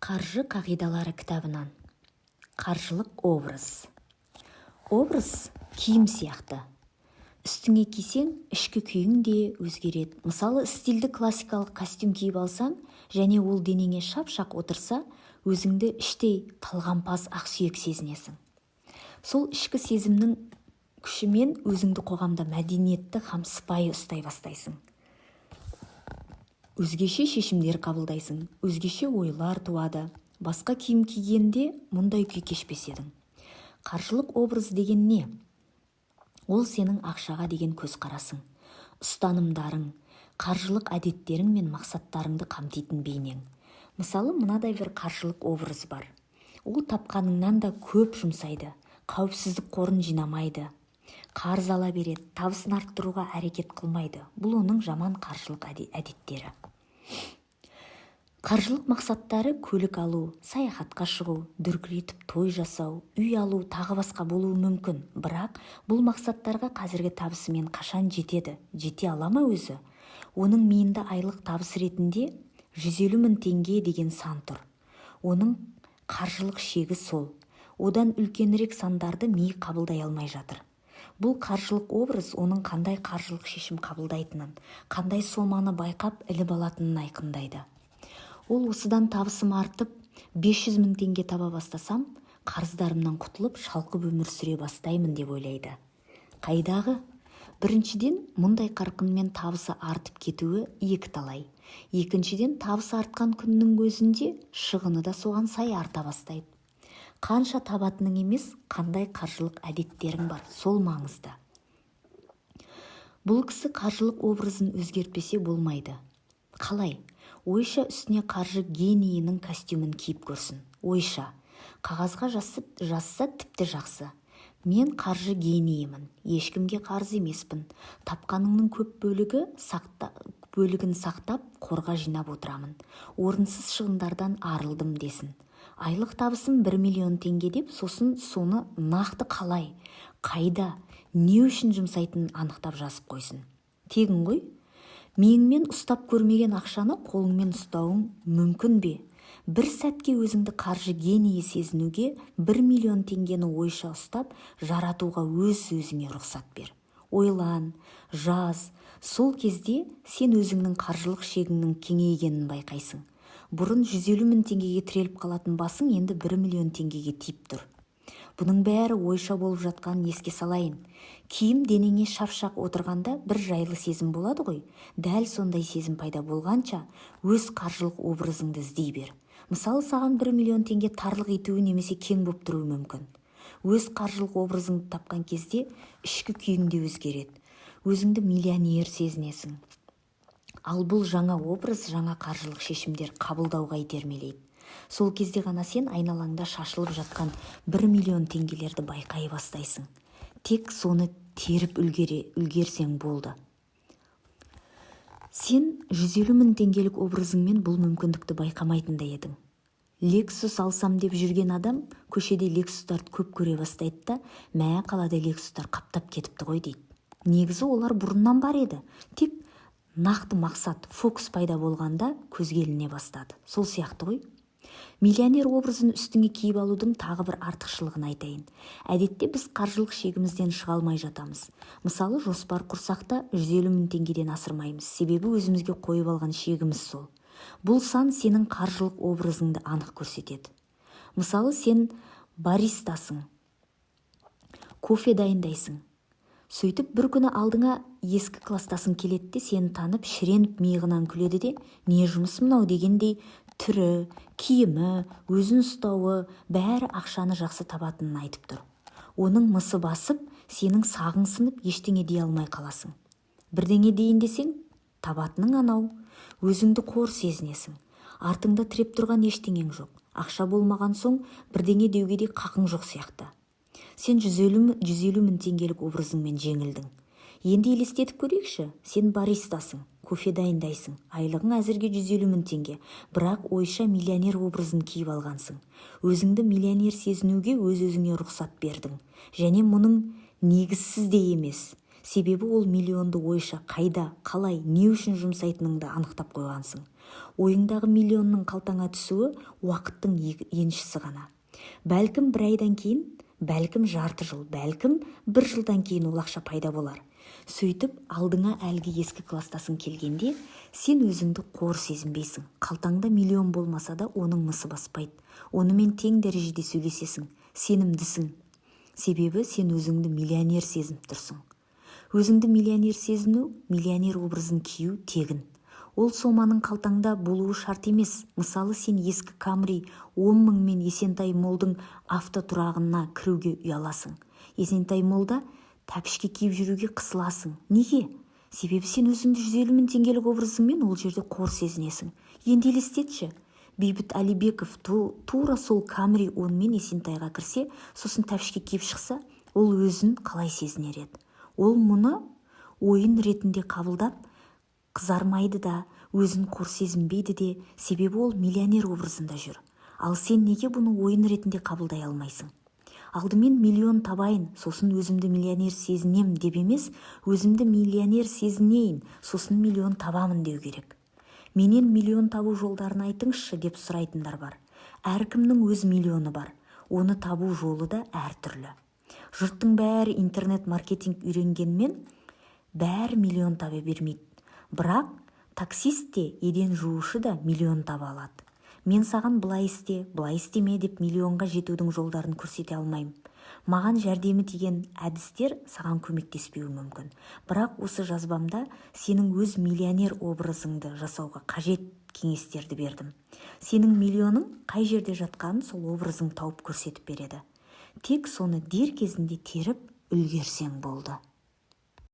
Қаржы қағидалары кітабынан. Қаржылық образ. Образ киім сияқты. Үстіңе кисең, ішкі күйің де өзгереді. Мысалы, стильді классикалық костюм киіп алсаң және ол денеңе шап-шақ отырса, өзіңді іштей талғампаз, ақсүйек сезінесің. Сол ішкі сезімнің күшімен өзіңді қоғамда мәдениетті һәм сыпайы ұстай бастайсың, өзгеше шешімдер қабылдайсың, өзгеше ойлар туады. Басқа киім кигенде мұндай күй кешпес едің. Қаржылық образ деген не? Ол сенің ақшаға деген көзқарасың, ұстанымдарың, қаржылық әдеттерің мен мақсаттарыңды қамтитын бейнең. Мысалы, мынадай бір қаржылық образ бар: ол тапқанынан да көп жұмсайды, қауіпсіздік қорын жинамайды, қарыз ала береді, табысын арттыруға әрекет қылмайды. Бұл оның жаман қаржылық әдеттері. Қаржылық мақсаттары көлік алу, саяхатқа шығу, дүркіретіп той жасау, үй алу, тағы басқа болуы мүмкін. Бірақ бұл мақсаттарға қазіргі табысымен қашан жетеді? Жете ала ма өзі? Оның миында айлық табыс ретінде 150 мың теңге деген сан тұр. Оның қаржылық шегі сол. Одан үлкенірек сандарды ми қабылдай алмай жатыр. Бұл қаржылық образ оның қандай қаржылық шешім қабылдайтынын, қандай соманы байқап іліп алатынын айқындайды. Ол осыдан табысым артып, 500 мың теңге таба бастасам, қарыздарымнан құтылып, шалқып өмір сүре бастаймын деп ойлайды. Қайдағы? Біріншіден, мұндай қарқынмен табысы артып кетуі екіталай. Екіншіден, табысы артқан күннің өзінде шығыны да соған сай арта бастайды. Қанша табатының емес, қандай қаржылық әдеттерің бар, сол маңызды. Бұл кісі қаржылық образын өзгертпесе болмайды. Қалай? Ойша үстіне қаржы генийінің костюмін киіп көрсін. Ойша қағазға жазып, жазса, тіпті жақсы. «Мен қаржы генийімін, ешкімге қарыз емеспін, тапқанымның көп бөлігін сақтап, қорға жинап отырамын, орынсыз шығындардан арылдым» десін. Айлық табысым 1 миллион теңге деп, сосын соны нақты қалай, қайда, не үшін жұмсайтынын анықтап жазып қойсын. Тегін ғой. Миыңмен ұстап көрмеген ақшаны қолыңмен ұстауың мүмкін бе? Бір сәтке өзіңді қаржы генийі сезінуге, 1 миллион теңгені ойша ұстап, жаратуға өз өзіңе рұқсат бер. Ойлан, жаз. Сол кезде сен өзіңнің қаржылық шегіңнің кеңейгенін байқайсың. Бұрын 150 мың теңгеге тіреліп қалатын басың енді 1 миллион теңгеге тиіп тұр. Бұның бәрі ойша болып жатқанын еске салайын. Киім денеңе шап-шақ отырғанда бір жайлы сезім болады ғой. Дәл сондай сезім пайда болғанша, өз қаржылық образыңды іздей бер. Мысалы, саған 1 миллион теңге тарлық етуі немесе кең болып тұруы мүмкін. Өз қаржылық образыңды тапқан кезде ішкі күйің де өзгереді, өзіңді миллионер сезінесің. Ал бұл жаңа образ жаңа қаржылық шешімдер қабылдауға итермелейді. Сол кезде ғана сен айналаңда шашылып жатқан 1 миллион теңгелерді байқай бастайсың. Тек соны теріп үлгерсең болды. Сен 150 мың теңгелік образыңмен бұл мүмкіндікті байқамайтын да едің. «Лексус алсам» деп жүрген адам көшеде Лексустарды көп көре бастайды да, «Мә, қалада Лексустар қаптап кетіпті ғой» дейді. Негізі олар бұрыннан бар еді, тек нақты мақсат, фокус пайда болғанда көзге іліне бастады. Сол сияқты ғой. Миллионер образын үстіңе киіп алудың тағы бір артықшылығын айтайын. Әдетте біз қаржылық шегімізден шыға алмай жатамыз. Мысалы, жоспар құрсақ та, 150 мың теңгеден асырмаймыз, себебі өзімізге қойып алған шегіміз сол. Бұл сан сенің қаржылық образыңды анық көрсетеді. Мысалы, сен баристасың, кофе дайындайсың. Сөйтіп бір күні алдыңа ескі класстасың келеді де, сені танып, шіреніп, миығынан күледі де, «Не жұмыс мынау?» дегендей. Түрі, киімі, өзін ұстауы, бәрі ақшаны жақсы табатынын айтып тұр. Оның мысы басып, сенің сағың сынып, ештеңе дей алмай қаласың. Бірдеңе дейін десең, табатының анау. Өзіңді қор сезінесің. Артыңда тіреп тұрған ештеңең жоқ. Ақша болмаған соң, бірдеңе деуге де қақың жоқ сияқты. Сен 150 мың теңгелік образыңмен жеңілдің. Енді елестетіп көрейікші: сен баристасың, кофе дайындайсың, айлығың әзірге 150 мың теңге, бірақ ойша миллионер образын киіп алғансың. Өзіңді миллионер сезінуге өз-өзіңе рұқсат бердің. Және мұның негізсіз де емес. Себебі ол миллионды ойша қайда, қалай, не үшін жұмсайтыныңды анықтап қойғансың. Ойыңдағы миллионның қалтаңа түсуі уақыттың еншісі ғана. Бәлкім, бір айдан кейін, бәлкім, жарты жыл, бәлкім, бір жылдан кейін ол ақша пайда болар. Сөйтіп, алдыңа әлгі ескі кластасың келгенде, сен өзіңді қор сезінбейсің. Қалтаңда миллион болмаса да, оның мысы баспайды. Онымен тең дәрежеде сөйлесесің, сенімдісің. Себебі сен өзіңді миллионер сезініп тұрсың. Өзіңді миллионер сезіну, миллионер образын кию тегін. Ол соманың қалтаңда болуы шарт емес. Мысалы, сен ескі Камри 10 мыңмен Есентай Молдың автотұрағына кіруге ұяласың. Есентай Молда тәпішке киіп жүруге қысыласың. Неге? Себебі сен өзіңді 150 мың теңгелік образыңмен ол жерде қор сезінесің. Енді елестетші, Бейбіт Алибеков тура сол Камри 10-мен Есентайға кірсе, сосын тәпішке киіп шықса, ол өзін қалай сезінер еді? Ол мұны ойын ретінде қабылдап, қызармайды да, өзін қор сезінбейді де. Себебі ол миллионер образында жүр. Ал сен неге бұны ойын ретінде қабылдай алмайсың? Алдымен миллион табайын, сосын өзімді миллионер сезінем деп емес, өзімді миллионер сезінейін, сосын миллион табамын деу керек. Менен миллион табу жолдарын айтыңызшы деп сұрайтындар бар. Әркімнің өз миллионы бар, оны табу жолы да әртүрлі. Жұрттың бәрі интернет маркетинг үйренгенмен, бәрі миллион таба бермейді. Бірақ таксист те, еден жуушы да миллион таба алады. Мен саған былай істе, былай істеме деп миллионға жетудің жолдарын көрсете алмаймын. Маған жәрдемі тиген әдістер саған көмектеспеуі мүмкін. Бірақ осы жазбамда сенің өз миллионер образыңды жасауға қажет кеңестерді бердім. Сенің миллионың қай жерде жатқанын сол образың тауып көрсетіп береді. Тек соны дер кезінде теріп үлгерсең болды.